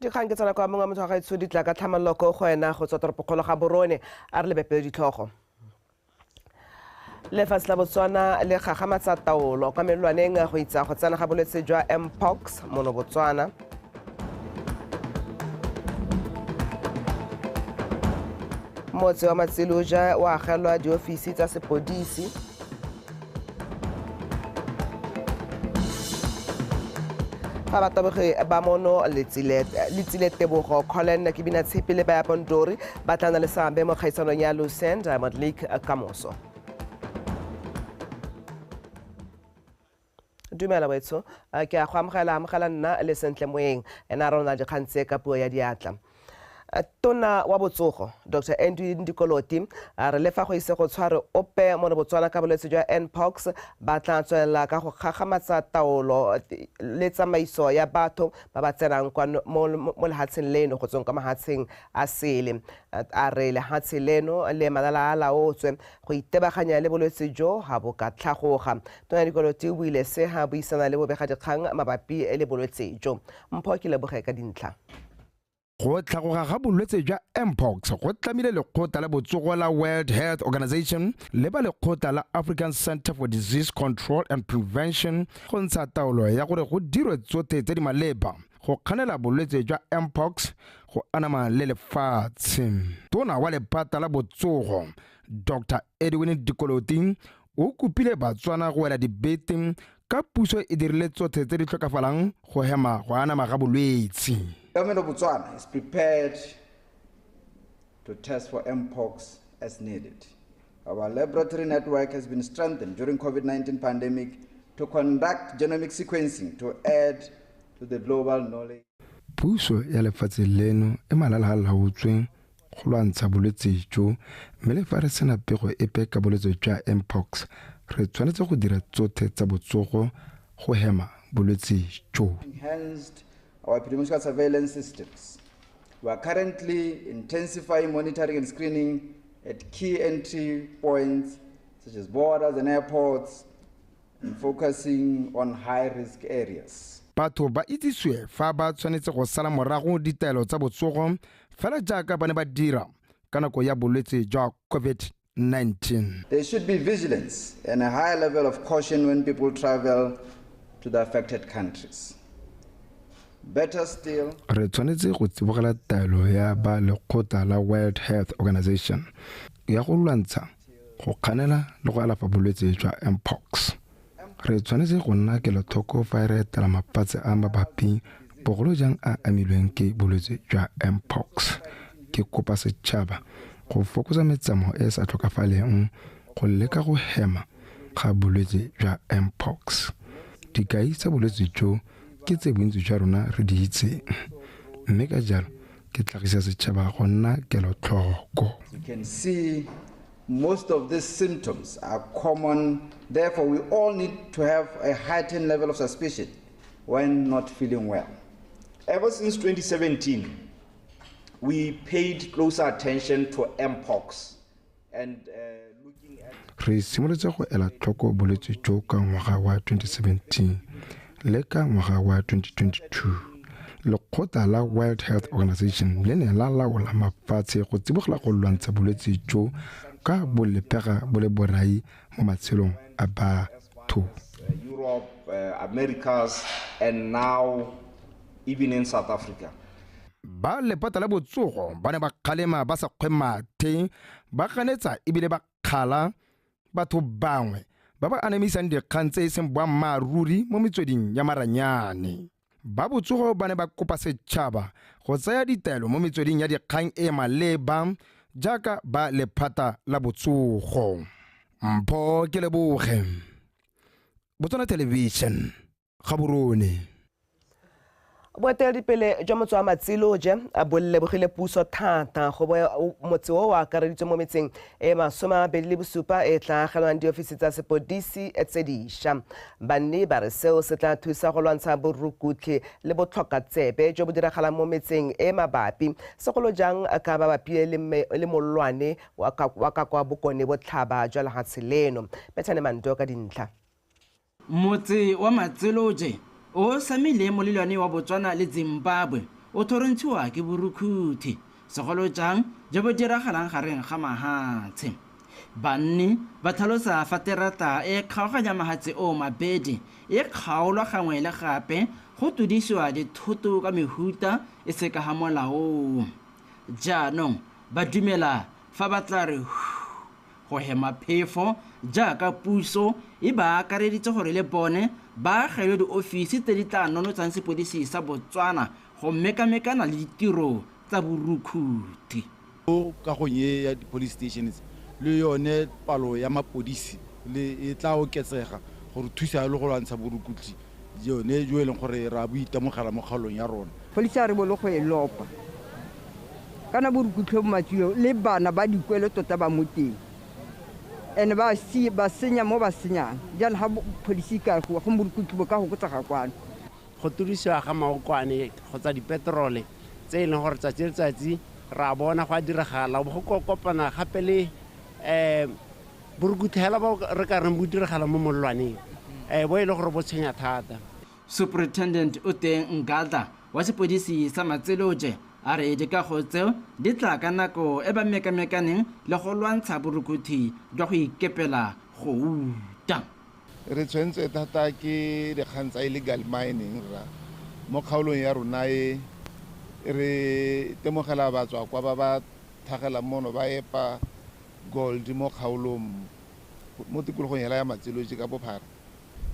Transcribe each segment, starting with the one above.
Dikgang ke tsona kwa mongwe wa motho wa gaetsho di tla ka tlhamallo ko go wena go tswa toropokgolo ga Borone. A re lebepele ditlhogo. Lefatshe la Botswana le gagamatsa taolo kwa melelwaneng go itsa go tsena ga bolwetse jwa Mpox mono Botswana. Motse wa Matsiloja o agelwa diofisi tsa sepodisi. Fa batabogi ba mono Letsile Tebogo, Colin Kibina Tshipi le Baya Pondori ba tla nna le seabe mo kgaisanong ya Lucerne Diamond League kamoso. Dumela wetsho, ke a go amogela, amogela nna le Sentle Moeng, ena a rona dikgang tse ka puo ya diatla. Tona wa Botsogo, Dr Andrew Dikoloti, a re le fa go ise go tshware ope mono Botswana ka bolwetse jwa Mpox, ba tla tswelela ka go gagamatsa taolo le tsamaiso ya batho ba ba tsenang kwa mo lehatsheng leno go tsweng kwa mahatsheng a sele. A re lehatshe leno le malala a laotswe go itebaganya le bolwetse jo ha bo ka tlhagoga. Tona Dikoloti o buile se ha buisana le bobegadikgang mabapi le bolwetse jo. Mpho ke leboge ka dintlha. Go tlhagoga ga bolwetse jwa Mpox go tlamile lekgotla la botsogo la World Health Organization le ba lekgotla la African Centre for Disease Control and Prevention go ntsha taolo ya gore go dirwe tsotlhe tse di maleba go kganela bolwetse jwa Mpox go anama le lefatshe. Tona wa lephata la botsogo Dr Edwin Dikoloti o kopile Batswana go wela dibete ka puso e dirile tsotlhe tse di tlhokafalang go hema go anama ga bolwetse. Government of Botswana is prepared to test for Mpox as needed. Our laboratory network has been strengthened during COVID-19 pandemic to conduct genomic sequencing to add to the global knowledge. Puso ya lefatshe leno e malala-a-laotswe go lwantsha bolwetse jo, mme le fa re sena pego epe ka bolwetse jwa Mpox, re tshwanetse go dira tsotlhe tsa botsogo go hema bolwetse jo. Enhanced our epidemiological surveillance systems. We are currently intensifying monitoring and screening at key entry points such as borders and airports and focusing on high-risk areas. Batho ba itsisiwe fa ba tshwanetse go sala morago ditaelo tsa botsogo fela jaaka ba ne ba dira ka nako ya bolwetse jwa COVID-19. There should be vigilance and a high level of caution when people travel to the affected countries. Better still, Re tshwanetse go tsibogela taelo ya ba lekgotla la World Health Organization ya go lwantsha, go kganela le go alafa bolwetse jwa Mpox. Re tshwanetse go nna kelotlhoko fa re etela mafatshe a mabapi, bogolo jang a amilweng ke bolwetse jwa Mpox. Ke kopa setšhaba go fokotsa metsamao e e sa tlhokafaleng go leka go hema ga bolwetse jwa Mpox. Dikai tsa bolwetse jo ke tse bontsi jwa rona re di itseng, mme ka jalo ke tlhagisa setšhaba go nna kelotlhoko. You can see most of these symptoms are common. Therefore, we all need to have a heightened level of suspicion when not feeling well. Ever since 2017, we paid closer attention to Mpox and looking at Re simolotse go ela tlhoko bolwetse jo ka ngwaga wa 2017 le ka ngwaga wa 2022. Lekgotla la World Health Organization le ne la laola mafatshe go tsibogela go lwantsha bolwetse jo ka bo lebega bo le borai mo matshelong a batho. Europe, Americas, and now even in South Africa. Ba lephata la botsogo ba ne ba kgalema ba sa kgwe mathe, ba ganetsa ebile ba kgala batho bangwe ba ba anamisang dikgang tse e seng boammaaruri mo metsweding ya maranyane. Ba botsogo ba ne ba kopa setšhaba go tsaya ditaelo mo metsweding ya dikgang e e maleba jaaka ba lephata la botsogo. Mpho ke leboge. Botswana Television, Gaborone. Boeteledipele jwa motse wa Matsiloje bo lebogile puso thata go bo motse o o akareditswe mo metseng e 27 e tla agelwang diofisi tsa sepodisi tse dišwa. Banni ba re seo se tla thusa go lwantsha borukutlhi le botlhokatsebe jo bo diragalang mo metseng e mabapi, segolo jang ka ba bapile le mollwane wa ka kwa bokone botlhaba jwa lehatshe leno. Bethane Manto ka dintlha. Motse wa Matseloje o samile molelwane wa Botswana le Zimbabwe. o thorontshiwa ke borukhuthi segolo jang jo bo diragalang gareng ga mahatshe. Banni ba tlhalosa fa terata e kgaoganya mahatshe o mabedi e kgaolwa gangwe le gape go tudisiwa dithoto ka mehuta e se ka ga molaong. Jaanong ba dumela fa ba tla re go hema phefo jaaka puso e ba akareditse gore le bone ba agelwe diofisi tse di tla nonotshang sepodisi sa Botswana go mekamekana le ditiro tsa borukhuthi. Mo kagong e ya di-police stations le yone palo ya mapodisi le e tla oketsega gore thusa le go lwantsha borukutlhi yone jo e leng gore ra bo itemogela mo kgaolong ya rona. Police a re bolo go e lopa kana borukutlhi bo matswile le bana ba dikwelo tota ba mo teng ene ba si ba senya mo ba senyang jaanong ga police ka go borukutlhi bo ka go kotsaga kwano. Go turisiwa ga maokwane kgotsa dipetrole tse e leng gore tsatsi le tsatsi ra bona go a diragala go kopana gape le borukutlhi hela ba re ka reng bo diragala mo mollwaneng bo e le gore bo tshwenya thata. Superintendent Oteng Ngadla wa sepodisi sa Matseloje a re dikago tseo di tla ka nako e ba mekamekaneng le go lwantsha borukuthi jwa go ikepela go uta. Re tshwentse thata ke dikgang tsa illegal mining rra mo kgaolong ya rona e re temogela batswa kwa ba ba tlhagelang mono ba epa gold mo kgaolong mo tikologong hela ya Matseloje ka bophara.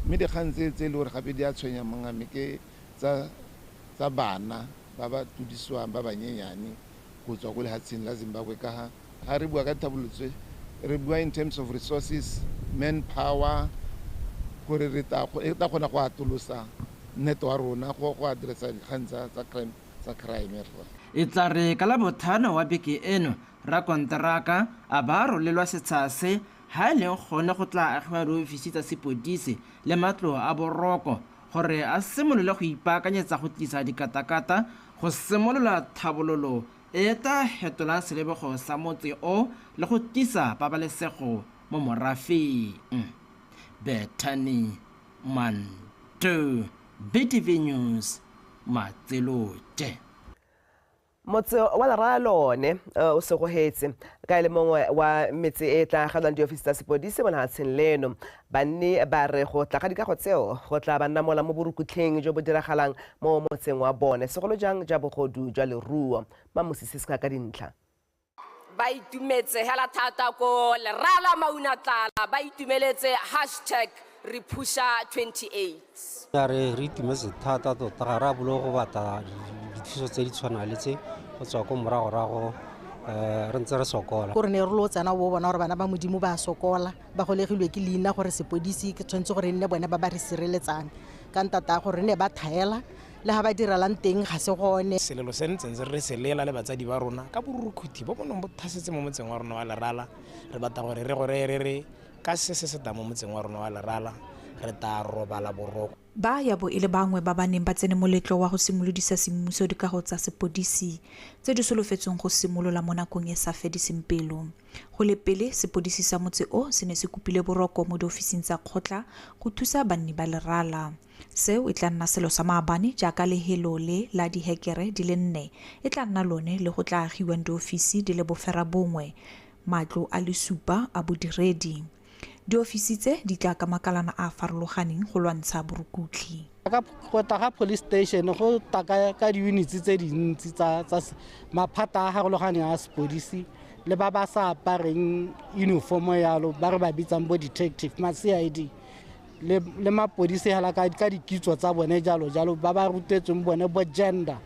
Mme dikgang tse e le gore gape di a tshwenya mongame ke tsa bana ba ba tudisiwang ba banyenyane go tswa ko lefatsheng la Zimbabwe ka ga re bua ka tlhabololo tse re bua in terms of resources, manpower gore re tla kgona go atolosa nnete wa rona go addressa dikgang tsa crime. E tla re ka Labotlhano wa beke eno rakonteraka a ba rolelwa setsha se ha e leng gone go tla agiwa diofisi tsa sepodisi le matlo a boroko gore a simolole go ipaakanyetsa go tlisa dikatakata go simolola tlhabololo e tla fetolang selebego sa motse o le go tlisa pabalesego mo morafeng. Bethany Manto, BTV News, Matseloje. Motse wa Lerala one o segogetse ka e le mongwe wa metse e tla agelwang diofisi tsa sepodisi mo lefatsheng leno. Banni ba re go tla ga dikago tseo go tla ba namola mo borukutlheng jo bo diragalang mo motseng wa bone segolo jang ja bogodu jwa leruo. Mamusisi se ka dintlha. Ba itumetse hela thata ko Lerala Maunatlala, ba itumeletse #rephusha28. Re itumetse thata tota ga re a bolo go batla dithuso tse di tshwanang le tse go tswa ko moragorago re ntse re sokola. Gore ne re lo tsena bo bona gore bana ba Modimo ba sokola ba golegilwe ke leina gore sepodisi ke tshwanetse gore nne bone ba ba re sireletsang ka ntata gore ne ba thaela le ha ba direlang teng ga se gone. Selelo se ntseng re selela le batsadi ba rona ka borukhuthi bo bonong bo thasetse mo motseng wa rona wa Lerala. Re batla gore re gore re ka se se se tang mo motseng wa rona wa Lerala re tla robala boroko. Ba ya bo e le bangwe ba ba neng ba tsene moletlo wa go simolodisa semmuso dikago tsa sepodisi tse di solofetsweng go simolola mo nakong e sa fediseng pelo. Go le pele sepodisi sa motse o se ne se kopile boroko mo diofising tsa kgotla go thusa banni ba Lerala. Seo e tla nna selo sa maabane jaaka lehelo le la dihekere di le 4 e tla nna lone le go tla agiwang diofisi di le 9, matlo a le 7 a bodiredi. Diofisi tse di tla ka makalana a farologaneng go lwantsha borukutlhi. Ka go tla ga police station go tla ka di-units tse dintsi tsa maphata a harologaneng a sepodisi le ba ba sa apareng uniform yalo ba re ba bitsang bo detective ma CID le mapodisi hela ka dikitso tsa bone jalo jalo ba ba rutetsweng bone bo gender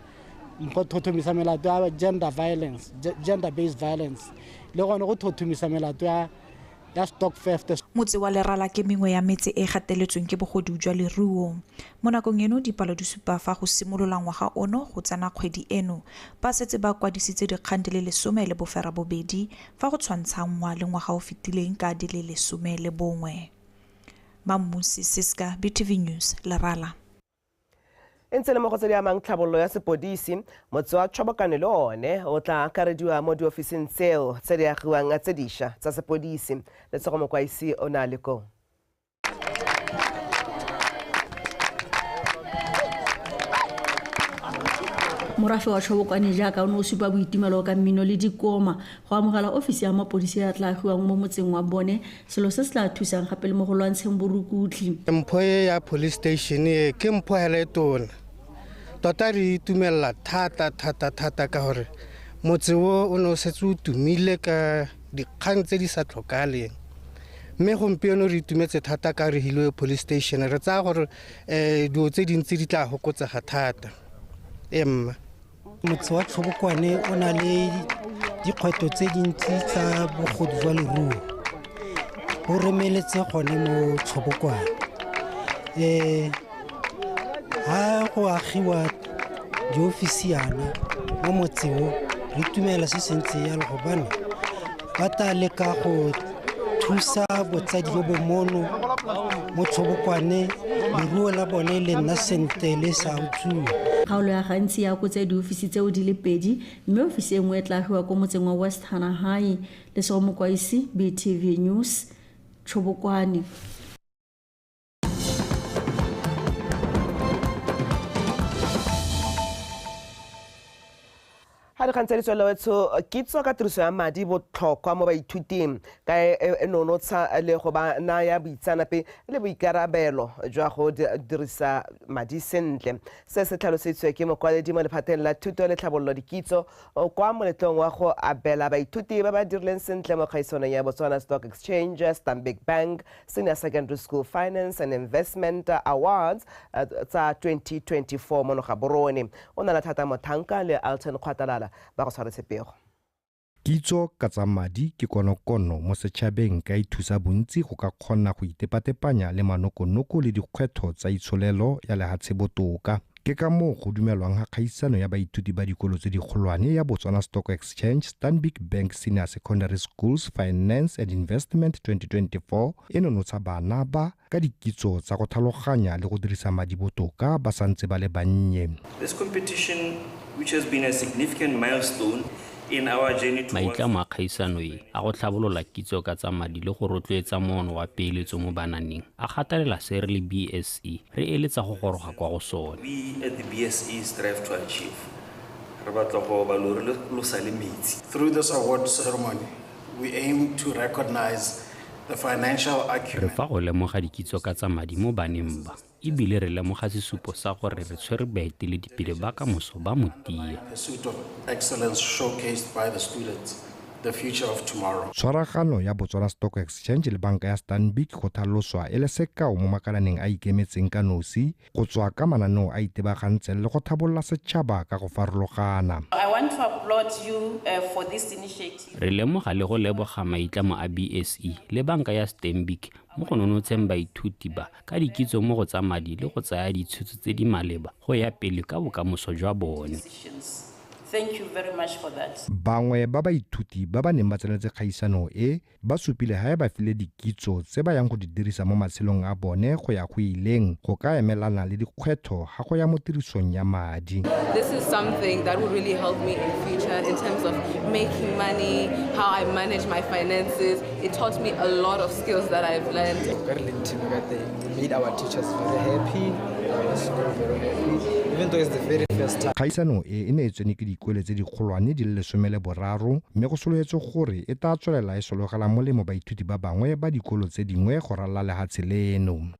go thothomisa melato ya gender violence, gender based violence le gone go thothomisa melato ya stock theft. Motse wa Lerala ke mengwe ya metse e gateletsweng ke bogodu jwa leruo. Mo nakong eno dipalo di supa fa go simolola ngwaga ono go tsena kgwedi eno ba setse ba kwadisitse dikgang di le 18 fa go tshwantshanngwa le ngwaga o fetileng ka di le 11. Mamusi Siska, BTV News, Lerala. E ntse le mo go tse di amang tlhabololo ya sepodisi, motse wa Tshobokane le one o tla akarediwa mo diofising tseo tse di agiwang tse dišwa tsa sepodisi. Letsogo Mokwaisi o na le koo. Morafe wa Tshobokwane jaaka o ne o supa boitumelo ka mmino le dikoma go amogela ofisi ya mapodisi a tla agiwang mo motseng wa bone, selo se se tla thusang gape le mo go lwantsheng borukutlhi. Mpho e ya police station e ke mpho hela e tona tota, re itumelela thata thata thata ka gore motse o o ne o setse o tumile ka dikgang tse di sa tlhokaleng, mme gompieno re itumetse thata ka re hilwe police station. Re tsaya gore dilo tse dintsi di tla fokotsega thata emma. Motse wa Tshobokwane o na le dikgwetlho tse dintsi tsa bogodu jwa leruo bo remeletse gone mo Tshobokwane. Ha go agiwa diofisi yana mo motse o, re itumela se se ntse yalo gobane ba tla leka go thusa botsadi jo bo mono mo Tshobokwane, leruo la bone le nna sentle le sa utswiwe. Kgaolo ya gantsi ya kotse diofisi tseo di le pedi, mme ofisi e nngwe e tla agiwa ko motseng wa West Hanahai. Lesego Mokwaisi, BTV News, Tshobokwane. Ga dikgang tse di tswelewetsho, kitso ka tiriso ya madi botlhokwa mo baithuting ka e nonotsha le go ba naya boitseanape le boikarabelo jwa go dirisa madi sentle. Se se tlhalositswe ke mokwaledi mo lephateng la thuto le tlhabololo dikitso kwa moletlong wa go abela baithuti ba ba dirileng sentle mo kgaisanong ya Botswana Stock Exchange Stanbic Bank Senior Secondary School Finance and Investment Awards tsa 2024 mono Gaborone. O na le thata Mothanka le Alton Kgwatalala ba go tshwaretse pego. Kitso ka tsa madi ke konokono mo setšhabeng ka e thusa bontsi go ka kgona go itepatepanya le manokonoko le dikgwetlho tsa itsholelo ya lehatshe botoka. Ke ka moo go dumelwang ga kgaisano ya baithuti ba dikolo tse dikgolwane ya Botswana Stock Exchange Stanbic Bank Senior Secondary Schools Finance and Investment 2024 e nonotsha bana ba ka dikitso tsa go tlhaloganya le go dirisa madi botoka ba santse ba le bannye. This competition, which has been a significant milestone in our journey towards Maitlamo a kgaisano e a go tlhabolola kitso ka tsa madi le go rotloetsa moono wa peeletso mo bananeng a gatelela se re le BSE re eletsa go goroga kwa go sone. We at the BSE strive to achieve. Re batla go ba lori lo sa le metsi. Through this award ceremony, we aim to recognize the financial acumen. Re fa go lemoga dikitso ka tsa madi mo baneng ba, ebile re lemoga sesupo sa gore re tshwere baeteledipele ba kamoso ba motia. Pursuit of excellence showcased by the students, the future of tomorrow. Tshwaragano ya Botswana Stock Exchange le banka ya Stanbic go tlhaloswa e le sekao mo makalaneng a ikemetseng ka nosi go tswa ka mananeo a itebagantseng le go tlhabolola setšhaba ka go farologana. I want to applaud you for this initiative. Re lemoga le go leboga maitlamo a BSE le banka ya Stanbic mo go nonotsheng baithuti ba ka dikitso mo go tsa madi le go tsaya ditshwetso tse di maleba go ya pele ka bokamoso jwa bone. Thank you very much for that. Bangwe ba baithuti ba ba neng ba tsenetse kgaisano e ba supile ha ba file dikitso tse ba yang go di dirisa mo matshelong a bone go ya go ileng go ka emelana le dikgwetlho ga go ya mo tirisong ya madi. This is something that will really help me in future in terms of making money, how I manage my finances. It taught me a lot of skills that I've learned. We made our teachers very happy, our school very happy, even though it's the very first time. Kgaisano e e ne e tsene ke dikole tse dikgolwane di le 13, mme go solofetswe gore e tla tswelela e sologela molemo baithuti ba bangwe ba dikolo tse dingwe go ralala lehatshe leno.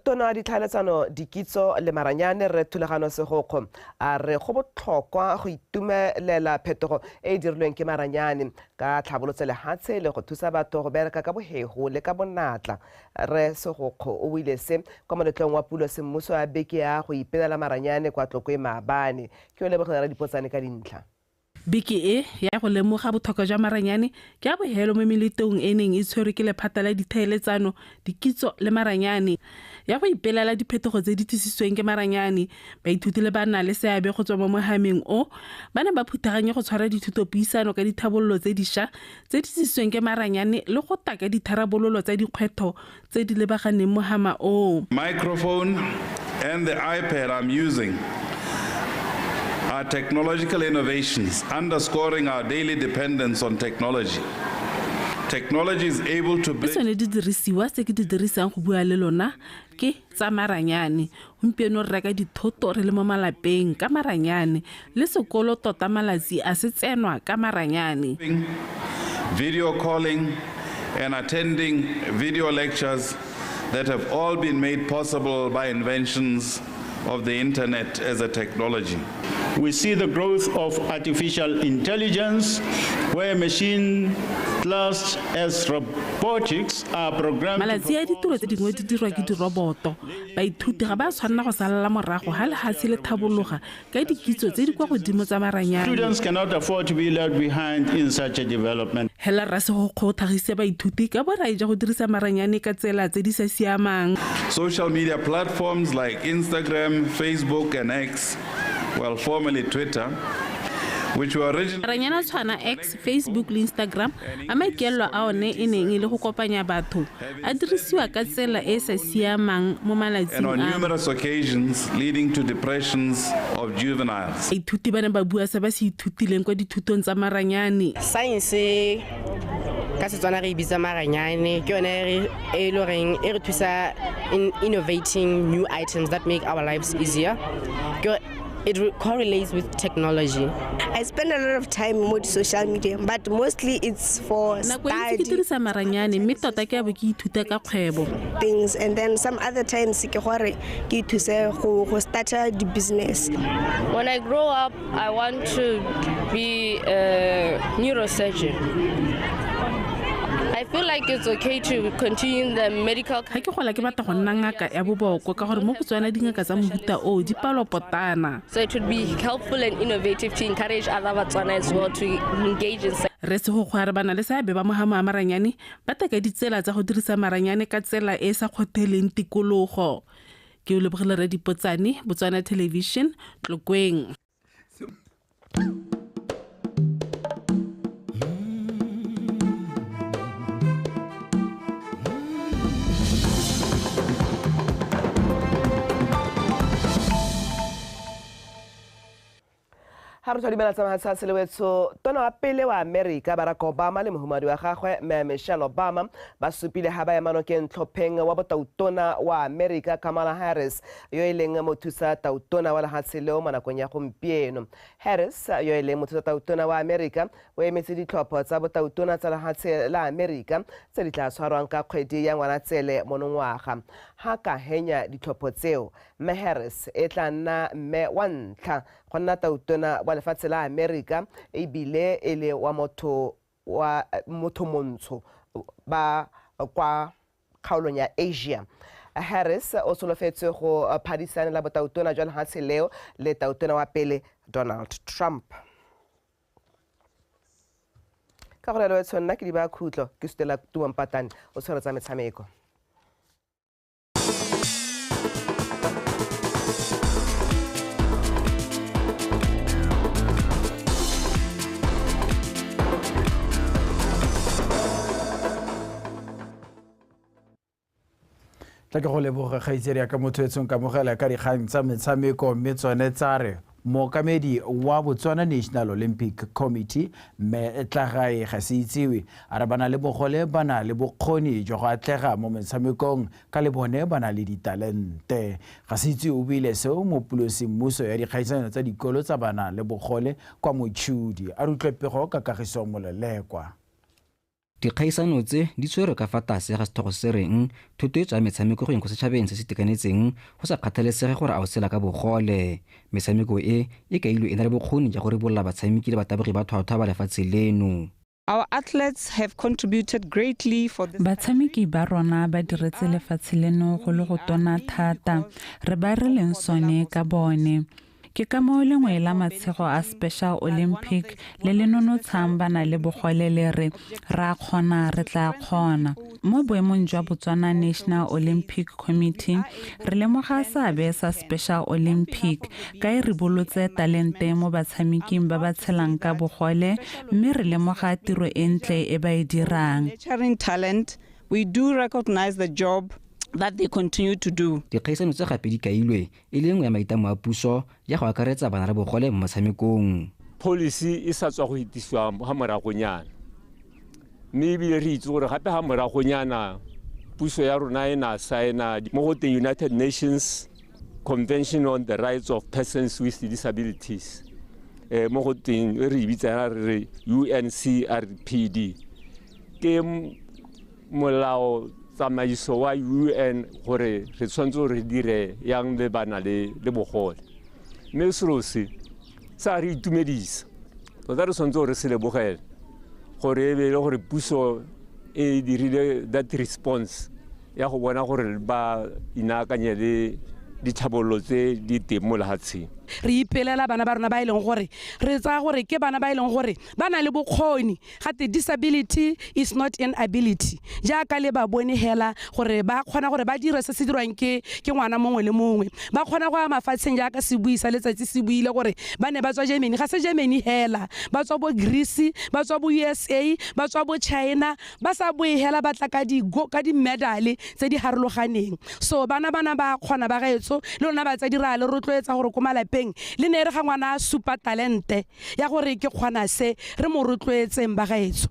Tona wa ditlhaeletsano, dikitso le maranyane re Thulagano Segokgo a re go botlhokwa go itumelela phetogo e e dirilweng ke maranyane ka tlhabolotse lehatshe le go thusa batho go bereka ka bohego le ka bonatla. Re Segokgo o buile se kwa moletlong wa pulo semmuso ya beke ya go ipelela maranyane kwa Tlokwe maabane. Ke o lebogela dipotsane ka dintlha. Beke e ya go lemoga botlhokwa jwa maranyane ke ya bohelo mo meletong e neng e tshwerwe ke lephata la ditlhaeletsano, dikitso le maranyane ya go ipelela diphetogo tse di tlisitsweng ke maranyane. Baithuti le ba nna le seabe go tswa mo mohameng o ba ne ba phuthaganye go tshwara dithutopuisano ka dithabololo tse dišwa tse di tlisitsweng ke maranyane le go taka ditharabololo tsa dikgwetlho tse di lebaganeng mohama o. Microphone and the iPad I'm using are technological innovations underscoring our daily dependence on technology. Technology is able to Le tsone di dirisiwa tse ke di dirisang go bua le lona ke tsa maranyane. Gompieno re reka dithoto re le mo malapeng ka maranyane, le sekolo tota malatsi a se tsenwa ka maranyane. Video calling and attending video lectures that have all been made possible by inventions of the internet as a technology. We see the growth of artificial intelligence, where machine classed as robotics are programmed. Malatsi a ditiro tse dingwe di dirwa ke diroboto. Baithuti ga ba tshwanela go salela morago ga lehatshe le thabologa ka dikitso tse di kwa godimo tsa maranyane. Students cannot afford to be left behind in such a development. Hela Rasegokgo o tlhagise baithuti ka borai jwa go dirisa maranyane ka tsela tse di sa siamang. Social media platforms like Instagram, Facebook and X, well, formerly Twitter, which were originally Maranyane a tshwana X, Facebook le Instagram a maikaelelo a one e neng e le go kopanya batho a dirisiwa ka tsela e e sa siamang mo malatsing and on ano. numerous occasions leading to depressions of juveniles. Baithuti ba ne ba bua se ba se ithutileng kwa dithutong tsa maranyane. Science ka Setswana re e bitsa maranyane, ke yone e le goreng e re thusa in innovating new items that make our lives easier. It correlates with technology. I spend a lot of time on social media, but mostly it's for Nako e ntsi ke study dirisa maranyane, mme tota ke a bo ke ithuta ka kgwebo. things, and then some other times ke gore ke ithuse go starta di business. When I grow up, I want to be a neurosurgeon. I feel like it's okay to continue the medical Ga ke gola ke batla go nna ngaka ya boboko ka gore mo Botswana dingaka tsa mofuta oo di palopotana. So it would be helpful and innovative to encourage other Batswana as well to engage in Re Segokgo a re bana le seabe ba mohamo a maranyane ba teka ditsela tsa go dirisa maranyane ka tsela e e sa kgotheleng tikologo. Ke o lebogile Radipotsane, Botswana Television, Tlokweng. Ha re tswa dumela tsa mahatshe a selewetsho, tona wa pele wa Amerika Barack Obama le mohumadi wa gagwe Mme Michelle Obama ba supile ha ba ema nokeng tlhopheng wa botautona wa Amerika Kamala Harris yo e leng mothusa tautona wa lehatshe leo mo nakong ya gompieno. Harris yo e leng mothusa tautona wa Amerika o emetse ditlhopho tsa botautona tsa lehatshe la Amerika tse di tla tshwarwang ka kgwedi ya Ngwanatsele monongwaga. Ha ka henya ditlhopho tseo, Mme Harris e tla nna mme wa ntlha go nna tautona wa lefatshe la Amerika ebile e le wa motho wa motho montsho ba kwa kgaolong ya Asia. Harris o solofetse go phadisana la botautona jwa lehatshe leo le tautona wa pele Donald Trump. Ka gore le tshwanna ke di ba khutlo ke sutela Tumampatane o tshwere tsa metshameko. Tla ke go leboga kgaitsedi ya ka motho etsong kamogela ka dikgang tsa metshameko, mme tsone tsa re mookamedi wa Botswana National Olympic Committee mme Tlagae ga se itsewe a re ba na le bogole ba na le bokgoni jwa go atlega mo metshamekong ka le bone ba na le ditalente. Ga se itsewe o buile seo mo pulosemmuso ya dikgaisano tsa dikolo tsa bana le bogole kwa Mochudi. A re utlwe pego ka Kagiso Molelekwa. Dikgaisano tse di tshwerwe ka fa tlase ga setlhogo se reng thotloetso ya metshameko go yeng go setšhabeng se se itekanetseng go sa kgathalesege gore a o tshela ka bogole. Metshameko e e kailwe e na le bokgoni jwa go ribolola batshameki le batabogi ba tlhwatlhwa ba lefatshe leno. Our athletes have contributed greatly for this. Batshameki ba rona ba diretse lefatshe leno go le go tona thata, re ba re leng sone ka bone. Ke ka moo lengwe la matshego a Special Olympic le le nonotshang ba na le bogole le re ra kgona re tla kgona. Mo boemong jwa Botswana National Olympic Committee re lemoga seabe sa Special Olympic ka e ribolotse talente mo batshameking ba ba tshelang ka bogole, mme re lemoga tiro e ntle e ba e dirang. Nurturing talent, we do recognize the job that they continue to do. Dikgaisano tse gape di kailwe e le nngwe ya maitlamo a puso ya go akaretsa bana le bogole mo motshamekong. Policy e sa tswa go itisiwa ga moragonyana. Mme ebile re itse gore gape ga moragonyana puso ya rona e na saena mo go teng United Nations Convention on the Rights of Persons with Disabilities, mo go teng e re e bitsang re re UNCRPD, ke molao tsamaiso wa UN gore re tshwanetse gore re dire yang le bana le bogole. Mme selo se sa re itumedisa tota, re tshwanetse gore se lebogele gore e be e le gore puso e dirile that response ya go bona gore ba inaakanye le ditlhabololo tse di teng mo lefatsheng. Re ipelela bana ba rona ba e leng gore re tsaya gore ke bana ba e leng gore ba na le bokgoni. Gate disability is not inability, jaaka le ba bone hela gore ba kgona gore ba dire se se dirwang ke ngwana mongwe le mongwe. Ba kgona go ya mafatsheng jaaka sebui sa letsatsi se buile gore ba ne ba tswa Germany, ga se Germany hela, ba tswa bo Greece, ba tswa bo USA, ba tswa bo China, ba sa boe hela ba tla ka di-medale tse di harologaneng. So bana ba kgona ba gaetsho, le lona batsadi re a le rotloetsa gore ko malapeng le ne re ga ngwana a supa talente ya gore ke kgona se, re mo rotloetseng ba gaetsho.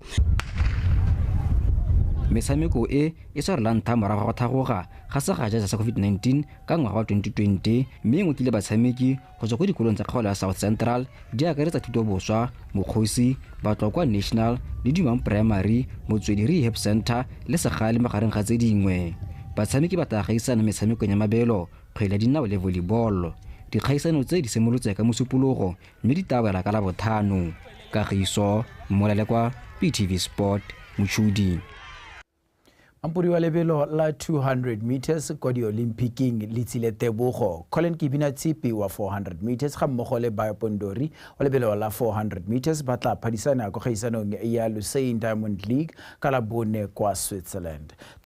Metshameko e e tshware la ntlha morago ga go thagoga ga segajaja sa COVID-19 ka ngwaga wa 2020, mme e ngokile batshameki go tswa ko dikolong tsa kgaolo ya South Central di akaretsa Thutoboswa, Mokgosi, Batlokwa National le Dumang Primary, Motswedi Rehab Center le Segale magareng ga tse dingwe. Batshameki ba tla gaisana metshamekong ya mabelo, kgwele ya dinao le volleyball. Dikgaisano tse di simolotse ka Mosupologo mme di tla wela ka Labotlhano. Kagiso Mmolalekwa, BTV Sport, Mochudi. Mampodi wa lebelo la 200 meters kwa di-Olymphicing Letsile Tebogo, Colin Kebinatshipi wa 400 meters ga mmogo le Bayo Pondori wa lebelo la 400 meters ba tla phadisana ko kgaisanong ya Lausanne Diamond League ka Labone kwa Switzerland.